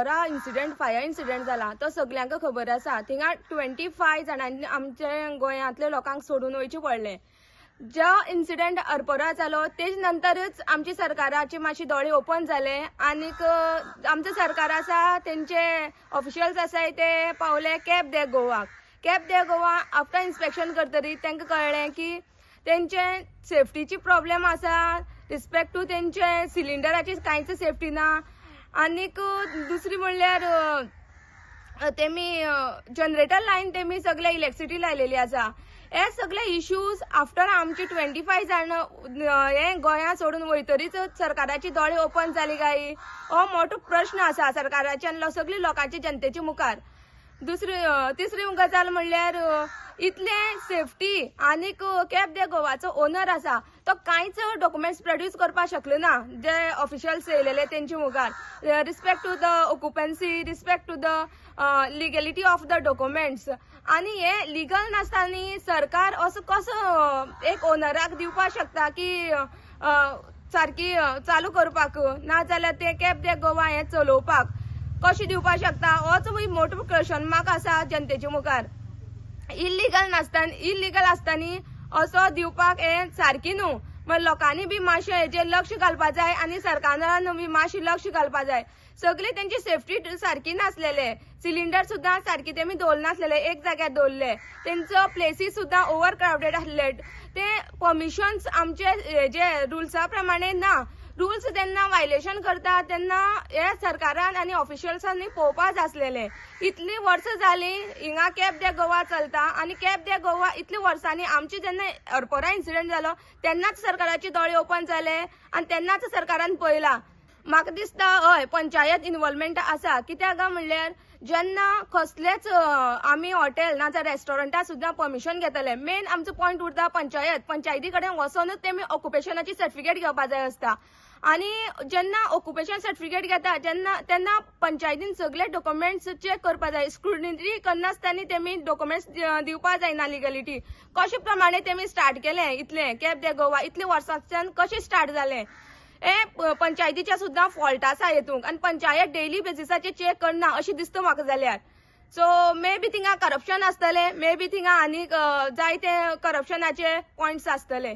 Arpora incident, fire incident जाला तो सगल्यांक खबर आसा. थिंगा 25 जाणांनी आमचे गोंयांतल्या लोकांक सोडून वयचें पडलें. जो इन्सिडंट अर्पोरा जालो, तेज नंतरच आमची सरकाराचे मातशे दोळे ओपन जाले आनीक आमचें सरकार आसा, तेंचे ऑफिशियल्स आसाय, ते पावले कॅब दे गोवाक. कॅब दे गोवा आफ्टर इन्स्पेक्शन करतरीत तांकां कळ्ळें की तेंचे सेफ्टीची प्रॉब्लेम आसा, रिस्पेक्ट टू तेंचे सिलिंडराची कांयच सेफ्टी ना. आनीक दुसरी म्हणल्यार तेमी जनरेटर लायन तेमी सगळे इलेक्ट्रिसिटी लायलेली आसा. हे सगळे इश्यूज आफ्टर आमचे 25 जाण हे गोंया सोडून वयतरीच सरकाराची दोळे ओपन जाली काय, हो मोठो प्रश्न आसा सरकाराचे आनी सगळे लोकांचे, जनतेच्या मुखार. दुसरी तिसरी गजाल म्हणल्यार इतले सेफ्टी आनीक कॅब दे गोवाचो ओनर आसा, तो कांयच डॉक्युमेंट्स प्रोड्यूस करपाक शकले ना जे ऑफिशियल्स येयलेले तेंचे मुखार, respect to the occupancy, respect to the legality of the documents. आनी हे लिगल नासतना सरकार असो कसो एक ओनराक दिवपाक शकता की सारकी चालू करपाक, नाजाल्यार ते कॅब दे गोवा हें चलोवपाक कशें दिवपाक शकता, होच मोठो क्वेश्चन मार्क आसा जनतेच्या मुखार. इलिगल नासतना, इलिगल आसतना असो दिवपाक हें सारकी न्हू. मग लोकांनी बी मातशें हेजेर लक्ष घालपा जाय आनी सरकारान बी मातशें लक्ष घालपा जाय. सगळे तेंची सेफ्टी सारकी नासलेले, सिलिंडर सुद्दां सारकी तेमी दवरनासलेले, एक जाग्यार दवरले, तेंचो प्लेसीस सुद्दां ओवर क्रावडेड आसले. ते परमिशन्स आमचे हेजे रुल्सा प्रमाणे ना. रुल्स जेन्ना वायलेशन करता तेन्ना हे सरकारान आनी ऑफिशियल्सांनी पळोवपा जाय आसलेले. इतली वर्सां जाली हिंगा कॅब दे गोवा चलता आनी कॅब दे गोवा इतल्या वर्सांनी आमचे जेन्ना अर्पोरा इन्सिडंट जालो तेन्नाच सरकाराचे दोळे ओपन जाले आनी तेन्नाच सरकारान पळयला. म्हाका दिसता हय, पंचायत इनवॉल्वमेंट आसा. कित्याक काय म्हणल्यार जेन्ना कसलेच आमी हॉटेल नाजाल्यार रेस्टॉरंटा सुद्दां परमिशन घेतले, मेन आमचो पॉयंट उरता पंचायत. पंचायती कडेन वचोनूच तेमी ऑक्युपेशनाची सर्टिफिकेट घेवपा जाय आसता आनी जेन्ना ऑक्युपेशन सर्टिफिकेट घेता जेन्ना, तेन्ना पंचायतीन सगळे डॉक्युमेंट्स चॅक करपा जाय. स्क्रुटिनी करनासतना तेमी डॉक्युमेंट्स दिवपा जायना. लिगलिटी कशे प्रमाणे तेमी स्टार्ट केलें इतलें कॅब दे गोवा, इतले वर्सांच्यान कशें स्टार्ट जालें, हे पंचायतीचे सुद्दां फॉल्ट आसा हेतूंक. आनी पंचायत डेली बेसिसाचेर चॅक करना अशें दिसता म्हाका जाल्यार. सो मे बी थिंगा करप्शन आसतलें, मे बी थिंगा आनीक जायते करप्शनाचे पॉयंट्स आसतले.